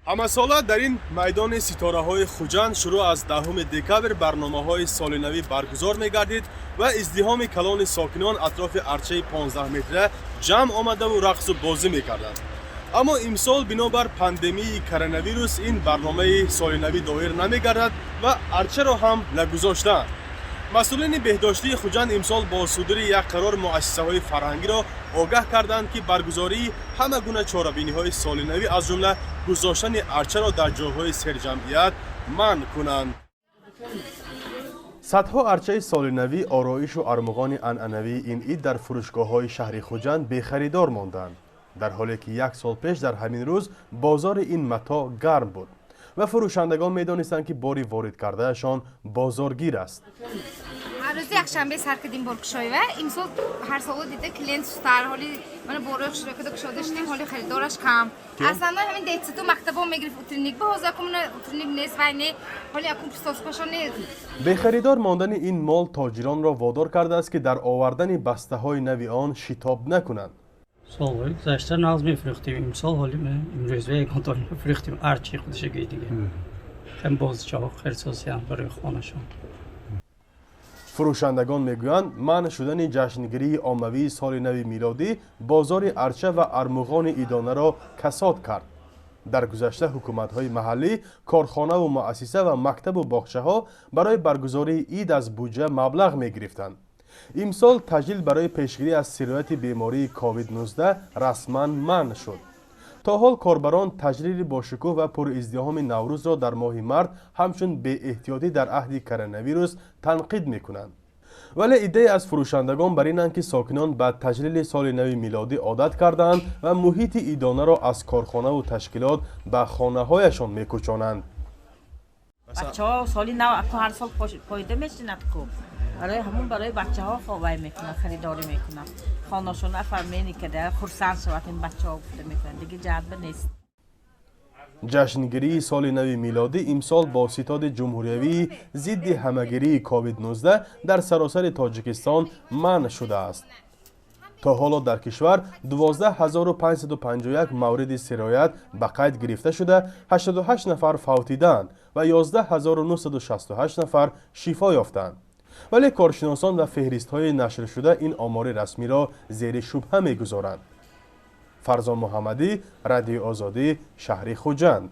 Ҳамасола дар ин майдони ситораҳои Хуҷанд шурӯъ аз 10 декабр барномаҳои солинавӣ баргузор мегардид ва издиҳоми калони сокинон атрофи арчаи 15 метра ҷамъ омадаву рақсу бозӣ мекарданд. Аммо имсол бинобар пандемияи коронавирус ин барномаи солинавӣ доир намегардад ва арчаро ҳам нагузоштаанд. Масъулини беҳдоштии Хуҷанд имсол бо судури як қарор муассисаҳои фарҳангиро огаҳ карданд, ки баргузории ҳама гуна чорабиниҳои солинавӣ, аз ҷумла гузоштани арчаро дар ҷойҳои серҷамъият манъ кунанд. Садҳо арчаи солинавӣ, ороишу армуғони анъанавии ин ид дар фурӯшгоҳҳои шаҳри Хуҷанд бехаридор монданд, дар ҳоле ки як сол пеш дар ҳамин рӯз бозори ин матоъ гарм буд ва фурӯшандагон медонистанд, ки бори ворид кардаашон бозоргир аст. Рӯзи якшанбе сар кардем боркушоива. Имсол ҳар сола дида клиент сустар. Ҳоли мана борои хушрокада кушода шудем, ҳоли харидораш кам. Аслан ҳамин детсаду мактабо мегирифт утренник ба, ҳозир акун утренник нест, вай не, ҳоли акун присоскашон не. Бехаридор мондани ин мол тоҷиронро водор кардааст, ки дар овардани бастаҳои нави он шитоб накунанд. Солҳои гузашта нағз мефурӯхтем, имсол ҳоли имрӯз ягон фурӯхтем арчи худашагии дига, хем бозичаҳо хелсосиям барои хонашон. Фурӯшандагон мегӯянд, манъ шудани ҷашнгирии оммавии соли нави милодӣ бозори арча ва армуғони идонаро касод кард. Дар гузашта ҳукуматҳои маҳаллӣ, корхонаву муассиса ва мактабу боғчаҳо барои баргузории ид аз буҷа маблағ мегирифтанд. Имсол таҷлил барои пешгирӣ аз сирояти бемории COVID-19 расман манъ шуд. То ҳол корбарон таҷлили бошукӯҳ ва пуриздиҳоми Наврӯзро дар моҳи март ҳамчун беэҳтиётӣ дар аҳди коронавирус танқид мекунанд. Вале иддае аз фурӯшандагон бар инанд, ки сокинон ба таҷлили соли нави милодӣ одат кардаанд ва муҳити идонаро аз корхонаву ташкилот ба хонаҳояшон мекӯчонанд. Бачаҳо соли нав аку ҳар сол поида мешинад ку, барои ҳамун барои бачаҳо вай мекунад, харидорӣ мекунад, хонашон оформление када, хурсанд шавад ин бачаҳо гуфта мекунад, дига ҷадба нест. Ҷашнгирии соли нави милодӣ имсол бо ситоди ҷумҳуриявии зидди ҳамагирии COVID-19 дар саросари Тоҷикистон манъ шудааст. То ҳоло дар кишвар 12 551 мавриди сироят ба қайд гирифта шуда, 88 нафар фавтидаанд ва 11 968 нафар шифо ёфтаанд. Вале коршиносон ва феҳристҳои нашршуда ин омори расмиро зери шубҳа мегузоранд. Фарзон Муҳаммадӣ, Радиои Озодӣ, шаҳри Хуҷанд.